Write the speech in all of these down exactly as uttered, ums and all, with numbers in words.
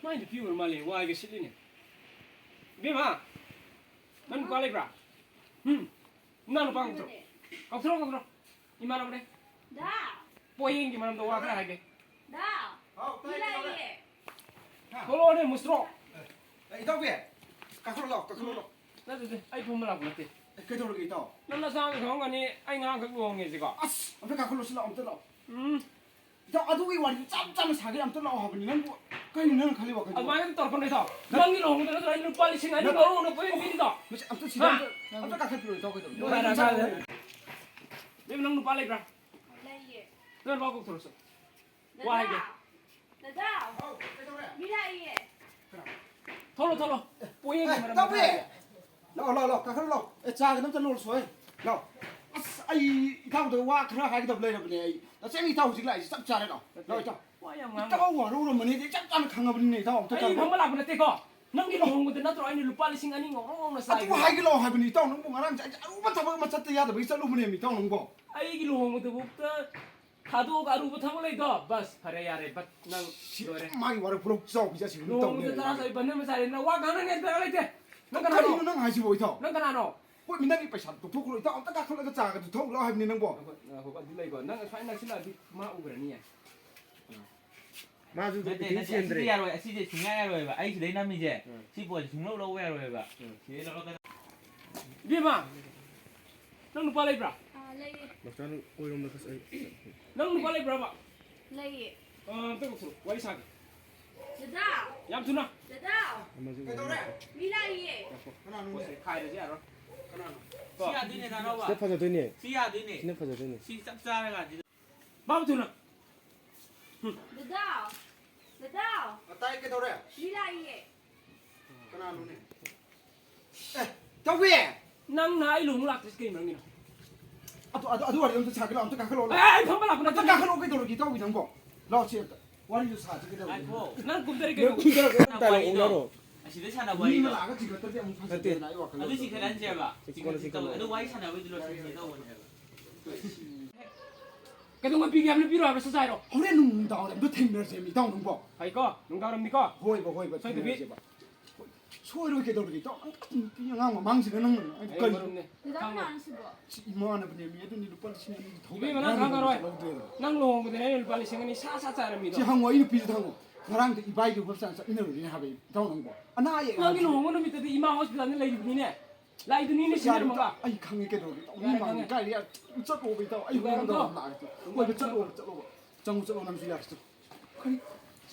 ꯑꯩ ꯅꯨꯄꯤ ꯑꯣꯏꯔ ꯃꯥꯜꯂꯦ, ꯋꯥꯏꯒ ꯁꯤꯠꯂꯤꯅꯦ꯫ ꯏꯕꯦꯝꯃ, ꯅꯪ ꯅꯨꯄꯥ ꯂꯩꯕ꯭ꯔꯥ? ꯎꯝ, ꯅꯪ ꯅꯨꯄꯥ ꯀꯧꯊꯣꯔꯛꯑꯣ꯫ ꯀꯧꯊꯣꯔꯛꯑꯣ, ꯀꯧꯊꯣꯔꯛꯑꯣ꯫ ꯏꯃꯥꯟꯅꯕꯅꯦ꯫ ꯗꯥ! ꯄꯣꯌꯦꯡꯒꯤ ꯃꯔꯝꯗ ꯋꯥ ꯈꯔ ꯍꯥꯏꯒꯦ꯫ ꯗꯥ! ꯍꯥꯎ, ꯇꯥꯏ, ꯃꯤ ꯀꯩꯗꯧꯔꯦ? ꯂꯥꯛꯏꯌꯦ꯫ ꯍꯥ? ꯊꯣꯛꯂꯛꯑꯣꯅꯦ, ꯃꯨꯁꯇ꯭ꯔꯣ꯫ ꯑꯦ, ꯏꯇꯥꯎꯕꯤ, ꯀꯥꯈꯠꯂꯣ ꯂꯥꯛꯑꯣ, ꯀꯥꯈꯠꯂꯣ ꯂꯥꯛꯑꯣ꯫ ꯅꯠꯇꯦ, ꯅꯠꯇꯦ, ꯑꯩ ꯐꯝꯕ ꯂꯥꯛꯄ ꯅꯠꯇꯦ꯫ ꯑꯦ, ꯀꯩꯗꯧꯔꯒꯦ ꯏꯇꯥꯎ? ꯅꯪ ꯅꯆꯥ ꯑꯃ ꯈꯪꯉꯝꯒꯅꯤ, ꯑꯩ ꯉꯔꯥꯡꯈꯛ ꯂꯨꯍꯣꯡꯉꯦꯁꯤꯀꯣ꯫ ꯑꯁ, ꯑꯝꯇ ꯀꯥꯈꯠꯂꯣ ꯁꯤ ꯂꯥꯛꯑꯣ, ꯑꯝꯇ ꯂꯥꯛꯑꯣ꯫ ꯎꯝ꯫ ꯏꯇꯥꯎ, ꯑꯗꯨꯒꯤ ꯋꯥꯔꯤꯗꯨ ꯆꯞ ꯆꯥꯅ ꯁꯥꯒꯦ, ꯑꯝꯇ ꯂꯥꯛꯑꯣ ꯍꯥꯏꯕꯅꯤ ꯅꯪꯕꯨ꯫ ꯀꯩꯅꯣ ꯅꯪꯅ ꯈꯜꯂꯤ ꯋꯥꯈꯜꯗꯨꯕꯣ? ꯑꯗꯨꯃꯥꯏꯅ ꯇꯧꯔꯛꯀꯅꯨ ꯏꯇꯥꯎ꯫ ꯅꯪ ꯅꯪꯒꯤ ꯂꯨꯍꯣꯡꯕꯗ ꯅꯠꯇ꯭ꯔꯣ ꯑꯩꯅ ꯂꯨꯄꯥ ꯂꯤꯁꯤꯡ ꯑꯅꯤ ꯅꯪ ꯉꯧꯔꯣꯛ ꯉꯧꯅ ꯄꯣꯌꯦꯡ ꯄꯤꯔꯤꯗꯣ? ꯃꯁꯤ ꯑꯝꯇ ꯁꯤꯗ ꯍꯥ? ꯑꯝꯇ, ꯑꯝꯇ ꯀꯥꯈꯠꯄꯤꯔꯣ ꯏꯇꯥꯎ, ꯀꯩꯗꯧꯔꯒꯦ? ꯂꯣꯏꯔꯦ, ꯂꯣꯏꯔꯦ, ꯂꯣꯏꯔꯦ꯫ ꯏꯕꯦꯝ, ꯅꯪ ꯅꯨꯄꯥ ꯂꯩꯕ꯭ꯔꯥ? ꯂꯩꯌꯦ꯫ ꯅꯪ ꯅꯨꯄꯥ ꯀꯧꯊꯣꯔꯛꯑꯣ꯫ ꯗꯗꯥ! ꯋꯥ ꯍꯥꯏꯒꯦ꯫ ꯗꯗꯥ! ꯍꯥꯎ, ꯀꯩꯗꯧꯔꯦ? ꯃꯤ ꯂꯥꯛꯏꯌꯦ꯫ ꯀꯅꯥ? ꯊꯣꯛꯂꯣ, ꯊꯣꯛꯂꯣ꯫ ꯄꯣꯌꯦꯡꯒꯤ ꯑꯦ, ꯃꯔꯝꯗ ꯏꯇꯥꯎꯕꯤ! ꯍꯥꯏꯒꯦ꯫ ꯂꯥꯛꯑꯣ, ꯂꯥꯛꯑꯣ, ꯂꯥꯛꯑꯣ, ꯀꯥꯈꯠꯂꯣ, ꯂꯥꯛꯑꯣ꯫ ꯑꯦ, ꯆꯥꯒ ꯑꯝꯇ ꯂꯣꯜꯂꯨꯁꯣꯍꯦ꯫ ꯂꯥꯛꯑꯣ꯫ ꯑꯁ, ꯑꯩ ꯏꯇꯥꯎꯗ ꯋꯥ ꯈꯔ ꯍꯥꯏꯒꯗꯕ ꯂꯩꯔꯕꯅꯦ ꯑꯩ꯫ ꯇꯁꯦꯡꯅ ꯏꯇꯥꯎ ꯍꯧꯖꯤꯛ ꯂꯥꯛꯏꯁꯦ ꯆꯞ ꯆꯥꯔꯦ, ꯂꯥꯛꯑꯣ꯫ ꯅꯠꯇꯦ꯫ ꯂꯥꯛꯑꯣ, ꯏꯇꯥꯎ꯫ ꯋꯥ ꯌꯥꯝ ꯉꯥꯡꯒꯅꯨ꯫ ꯏꯇꯥꯎ ꯋꯥꯔꯧꯔꯝꯃꯅꯤꯗꯤ ꯑꯩ ꯆꯞ ꯆꯥꯅ ꯈꯪꯉꯕꯅꯤꯅꯦ, ꯏꯇꯥꯎ꯫ ꯑꯝꯇ ꯑꯩ ꯆꯥꯔꯣ꯫ ꯐꯝꯕ ꯂꯥꯛꯄ ꯅꯠꯇꯦꯀꯣ꯫ ꯅꯪꯒꯤ ꯂꯨꯍꯣꯡꯕꯗ ꯅꯠꯇ꯭ꯔꯣ ꯑꯩꯅ ꯂꯨꯄꯥ ꯂꯤꯁꯤꯡ ꯑꯅꯤ ꯉꯧꯔꯣꯛ ꯉꯧꯅ ꯑꯗꯨꯕꯨ ꯆꯥꯏꯗꯣ? ꯍꯥꯏꯒꯦ ꯂꯥꯛꯑꯣ ꯍꯥꯏꯕꯅꯤ, ꯏꯇꯥꯎ, ꯅꯪꯕꯨ ꯉꯔꯥꯡꯁꯦ ꯑꯩꯁꯦ ꯑꯔꯨꯕ ꯊꯕꯛ ꯑꯃ ꯆꯠꯇ ꯌꯥꯗꯕꯒꯤ ꯆꯠꯂꯨꯕꯅꯦꯃꯤ, ꯏꯇꯥꯎ, ꯅꯪꯕꯣ꯫ ꯑꯩꯒꯤ ꯂꯨꯍꯣꯡꯕꯗꯨꯕꯨꯛꯇ ꯊꯥꯗꯣꯛꯑꯒ ꯑꯔꯨꯕ ꯊꯕꯛ ꯂꯩꯗꯣ? ꯕꯁ, ꯐꯔꯦ, ꯌꯥꯔꯦ, ꯕꯠ, ꯅꯪ ꯁꯤ ꯂꯣꯏꯔꯦ꯫ ꯃꯥꯒꯤ ꯋꯥꯔꯧ ꯄꯨꯔꯧ ꯆꯥꯎ ꯄꯤꯖꯁꯤ ꯂꯨꯍꯣꯡꯕꯗ ꯇꯧꯅꯦ ꯇꯔꯥ ꯃꯥꯒꯤ꯫ ꯆꯥꯕꯤ ꯕꯟ ꯑꯃ ꯆꯥꯔꯦ, ꯅꯪ ꯋꯥ ꯉꯥꯡꯅꯅꯤ ꯗꯔꯀꯥꯔ ꯂꯩꯇꯦ꯫ ꯅꯪ ꯀꯅꯥꯅꯣ? ꯀꯔꯤꯅꯣ ꯅꯪ ꯍꯥꯏꯁꯤꯕꯣ, ꯏꯇꯥꯎ? ꯅꯪ ꯀꯅꯥꯅꯣ? ꯍꯣꯏ, ꯃꯤ ꯅꯪꯒꯤ ꯄꯩꯁꯥ ꯇꯣꯛꯊꯣꯛꯈ꯭ꯔꯣ, ꯏꯇꯥꯎ, ꯑꯝꯇ ꯀꯥꯈꯠꯂꯒ ꯆꯥꯒꯗꯨ ꯊꯛꯎ ꯂꯥꯎ ꯍꯥꯏꯕꯅꯤ ꯅꯪꯕꯣ꯫ ꯉꯥꯏꯈꯣ, ꯉꯥꯏꯈꯣ, ꯑꯗꯨ ꯂꯩꯀꯣ, ꯅꯪ ꯑꯁꯨꯃꯥꯏꯅ ꯅꯛꯁꯤꯜꯂꯛꯑꯗꯤ ꯃꯥ ꯎꯈ꯭ꯔꯅꯤꯌꯦ꯫ ꯃꯥꯁꯨ ꯅꯠꯇꯦ, ꯏꯊꯤꯟ ꯅꯠꯇꯦ, ꯆꯦꯟꯗ꯭ꯔꯦ꯫ ꯑꯁꯤꯗꯤ ꯌꯥꯔꯣꯏ, ꯑꯁꯤꯗꯤ ꯁꯨꯡꯌꯥ ꯌꯥꯔꯣꯏꯕ꯫ ꯑꯩ ꯁꯤꯗꯩ ꯅꯝꯃꯤꯁꯦ, ꯎꯝ꯫ ꯁꯤ ꯄꯣꯠꯁꯦ ꯁꯨꯡꯂꯧ ꯂꯧꯕ ꯌꯥꯔꯣꯏꯕ꯫ ꯎꯝ꯫ ꯁꯤꯗꯩ ꯂꯧꯔꯛꯀꯗꯕ꯫ ꯏꯕꯦꯝꯃ, ꯅꯪ ꯅꯨꯄꯥ ꯂꯩꯕ꯭ꯔꯥ? ꯑꯥ, ꯂꯩꯌꯦ꯫ ꯃꯆꯥꯅꯨ-, ꯑꯣꯏꯔꯣꯝꯗ ꯈꯔ ꯆꯠ-, ꯅꯪ ꯅꯨꯄꯥ ꯂꯩꯕ꯭ꯔꯕ? ꯂꯩꯌꯦ꯫ ꯑꯥ, ꯑꯝꯇ ꯀꯧꯊꯣꯔꯛꯑꯣ, ꯋꯥꯔꯤ ꯁꯥꯒꯦ꯫ ꯗꯗꯥ! ꯌꯥꯝ ꯊꯨꯅ꯫ ꯗꯗꯥ! ꯑꯃꯁꯨ ꯀꯩꯗꯧꯔꯦ? ꯃꯤ ꯂꯥꯛꯏꯌꯦ꯫ ꯉꯥꯏꯈꯣ꯫ ꯀꯅꯥꯅꯣ? ꯄꯣꯠꯁꯦ ꯈꯥꯏꯔꯁꯤ ꯌꯥꯔꯣꯏ꯫ ꯀꯅꯥꯅꯣ? ꯁꯤ ꯌꯥꯗꯣꯏꯅꯦ, ꯗꯥ ꯅꯥꯎꯕ꯫ ꯁꯤꯅ ꯐꯖꯗꯣꯏꯅꯦ꯫ ꯁꯤ ꯌꯥꯗꯣꯏꯅꯦ꯫ ꯁꯤꯅ ꯐꯖꯗꯣꯏꯅꯦ꯫ ꯁꯤ ꯆꯞ ꯆꯥꯔ ꯀꯥꯟꯁꯤꯗ꯫ ꯕꯥꯕꯨ ꯊꯨꯅ꯫ ꯗꯗꯥ! ꯗꯗꯥ! ꯑ, ꯇꯥꯏ, ꯀꯩꯗꯧꯔꯦ? ꯃꯤ ꯂꯥꯛꯏꯌꯦ꯫ ꯀꯅꯥꯅꯣꯅꯦ? ꯑꯦ, ꯇꯧꯕꯤ! ꯅꯪꯅ ꯑꯩ ꯂꯨꯍꯣꯡ ꯂꯥꯛꯇ꯭ꯔꯤꯁꯤ ꯀꯩ ꯃꯔꯝꯒꯤꯅꯣ? ꯑꯗꯨ, ꯑꯗꯨ, ꯑꯗꯨ ꯋꯥꯔꯤ ꯑꯝꯇ ꯁꯥꯒꯦ ꯂꯥꯛꯑꯣ, ꯑꯝꯇ ꯀꯥꯈꯠꯂꯛꯑꯣ, ꯑꯦ, ꯂꯥꯛꯑꯣ꯫ ꯑꯩ ꯐꯝꯕ ꯂꯥꯛꯄ ꯑꯝꯇ ꯅꯠꯇꯦ꯫ ꯀꯥꯈꯠꯂꯛꯑꯣ, ꯀꯩꯗꯧꯔꯒꯦ, ꯏꯇꯥꯎꯕꯤ ꯅꯪꯕꯣ? ꯂꯥꯛꯑꯣ, ꯁꯤ ꯑꯝꯇ꯫ ꯋꯥꯔꯤꯗꯣ ꯁꯥꯁꯤ, ꯀꯩꯗꯧꯔꯒꯦ? ꯉꯥꯏꯈꯣ꯫ ꯅꯪ ꯀꯨꯝꯊꯔꯒꯦ꯫ ꯅꯪ ꯀꯨꯝꯊꯔꯒꯦ, ꯅꯪ ꯇꯥꯏ ꯋꯥꯔꯤꯗꯣ꯫ ꯂꯧꯅꯔꯣ꯫ ꯑꯁꯤꯗ ꯁꯥꯟꯅꯕ ꯃꯤ ꯑꯃ ꯋꯥꯔꯤꯗꯣ꯫ ꯂꯥꯛꯑꯒ ꯆꯤꯡꯈꯠꯇ꯭ꯔꯗꯤ ꯑꯃꯨꯛ ꯅꯠꯇꯦ꯫ ꯐꯖꯗꯦꯗꯅ, ꯑꯩ ꯋꯥꯈꯜꯗ꯫ ꯑꯗꯨ ꯆꯤꯡꯈꯠꯍꯟꯁꯦꯕ꯫ ꯆꯤꯡꯈꯠꯁꯤ ꯇꯧꯕ꯫ ꯑꯗꯨ ꯋꯥꯔꯤ ꯁꯥꯟꯅꯕꯩꯗꯨ ꯂꯣꯏꯁꯤꯟꯁꯤ ꯇꯧꯕꯅꯦꯕ꯫ ꯀꯩꯗꯧꯉꯩ ꯄꯤꯒꯦ ꯍꯥꯏꯕꯅꯣ? ꯄꯤꯔꯣ ꯍꯥꯏꯕ꯭ꯔꯣ ꯁꯠ ꯍꯥꯏꯔꯣ? ꯍꯣꯔꯦꯟ ꯅꯨꯡꯗꯥꯡ ꯋꯥꯏꯔꯝꯗ ꯊꯦꯡꯅꯔꯁꯦ ꯃꯤ, ꯏꯇꯥꯎ ꯅꯪꯕꯣ꯫ ꯍꯥꯏꯀꯣ, ꯅꯨꯡꯗꯥꯡ ꯋꯥꯏꯔꯝꯅꯤꯀꯣ꯫ ꯍꯣꯏꯕ, ꯍꯣꯏꯕ, ꯁꯣꯏꯗꯕꯤ꯫ ꯊꯦꯡꯅꯔꯁꯦꯕ꯫ ꯁꯣꯏꯔꯣꯏ ꯀꯩꯗꯧꯔꯒꯦ, ꯏꯇꯥꯎ? ꯅꯪ ꯅꯨꯄꯤ ꯑꯉꯥꯡ ꯃꯃꯥꯡꯁꯤꯗ ꯅꯪ ꯑꯩ ꯀꯔꯤ? ꯃꯔꯨꯞꯅꯦ꯫ ꯗꯗꯥ ꯀꯅꯥꯅꯣ ꯁꯤꯕꯣ? ꯁꯤ ꯏꯃꯥꯟꯅꯕꯅꯦ ꯃꯤ, ꯑꯗꯨꯅꯤ ꯂꯨꯄꯥ ꯂꯤꯁꯤꯡ ꯑꯅꯤ ꯊꯧꯕ꯫ ꯏꯕꯦꯝꯃ, ꯅꯪ ꯉꯔꯥꯡ ꯈꯪꯉꯔꯣꯏ꯫ ꯆꯠꯍꯧꯗ꯭ꯔꯦꯗꯅ꯫ ꯅꯪ ꯂꯨꯍꯣꯡꯕꯗꯅꯦ ꯑꯩꯅ ꯂꯨꯄꯥ ꯂꯤꯁꯤꯡ ꯑꯅꯤ ꯁꯥ ꯁꯥ ꯆꯥꯏꯔꯝꯃꯤꯗꯣ꯫ ꯁꯤ ꯍꯪꯉꯣ, ꯑꯩ ꯅꯨꯄꯤꯁꯤ ꯍꯪꯉꯣ꯫ ꯉꯔꯥꯡꯗꯤ ꯏꯕꯥꯏꯒꯤ ꯍꯣꯁꯄꯤꯇꯥꯜ ꯆꯠꯃꯤꯟꯅꯔꯨꯔꯤꯅꯦ ꯍꯥꯏꯕ, ꯏꯇꯥꯎ ꯅꯪꯕꯣ꯫ ꯑꯅꯥ ꯑꯌꯦꯛ ꯅꯪꯒꯤ ꯍꯥꯏꯕꯁꯤ ꯂꯨꯍꯣꯡꯕ ꯅꯨꯃꯤꯠꯇꯗꯤ ꯏꯃꯥ ꯍꯣꯁꯄꯤꯇꯥꯜꯗ ꯂꯩꯔꯤꯕꯅꯤꯅꯦ꯫ ꯂꯥꯛꯏꯗꯨꯅꯤꯅꯦ ꯁꯤ ꯌꯥꯔꯦ, ꯂꯩꯔꯝꯃꯒ꯫ ꯑꯩ ꯈꯪꯉꯦ ꯀꯩꯗꯧꯔꯒꯦ, ꯏꯇꯥꯎ꯫ ꯌꯥꯔꯦ, ꯏꯃꯥ ꯈꯪꯉꯦ꯫ ꯀꯥꯏꯗ ꯌꯥ-, ꯆꯠꯂꯣꯕ, ꯏꯇꯥꯎ꯫ ꯑꯩ ꯏꯕꯥꯏ ꯍꯣꯔꯦꯟ ꯅꯪꯗꯣ꯫ ꯇꯧꯔ ꯂꯥꯛꯑꯒꯦ꯫ ꯀꯣꯏꯕ ꯆꯠꯂꯣꯕ, ꯆꯠꯂꯣꯕ꯫ ꯆꯪꯉꯨ, ꯆꯠꯂꯣ, ꯅꯪꯁꯨ ꯌꯥꯔꯦ, ꯆꯠꯂꯣ꯫ ꯀꯩ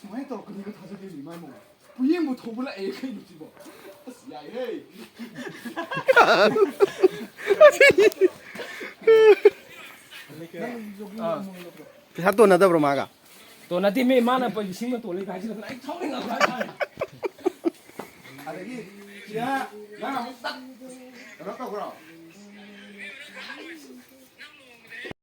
ꯁꯨꯃꯥꯏꯅ ꯇꯧꯔꯛꯀꯅꯤꯒ ꯊꯥꯖꯗꯦꯅꯦ, ꯏꯃꯥ ꯏꯃꯥ꯫ ꯄꯨꯌꯦꯡꯕꯨ ꯊꯧꯕ ꯂꯥꯛꯑꯦ ꯀꯩꯅꯣ ꯁꯤꯕꯣ? ꯑꯁ, ꯌꯥꯏꯍꯦ꯫ ꯄꯩꯁꯥ ꯇꯣꯟꯅꯗꯕ꯭ꯔꯣ ꯃꯥꯒ? ꯇꯣꯟꯅꯗꯦꯃꯦ, ꯃꯥꯅ ꯄꯩ ꯂꯤꯁꯤꯡ ꯑꯃ ꯇꯣꯜꯂꯦ ꯍꯥꯏꯖꯤꯜꯂꯛꯇꯅ ꯑꯩ ꯁꯥꯎꯅꯤꯡꯉꯛꯄ ꯍꯥꯏꯇꯥꯔꯦ꯫ ꯑꯗꯒꯤ ꯁꯤꯗ ꯅꯪ ꯑꯃꯨꯛ ꯇꯛ ꯀꯩꯅꯣ ꯇꯧꯈ꯭ꯔꯣ꯫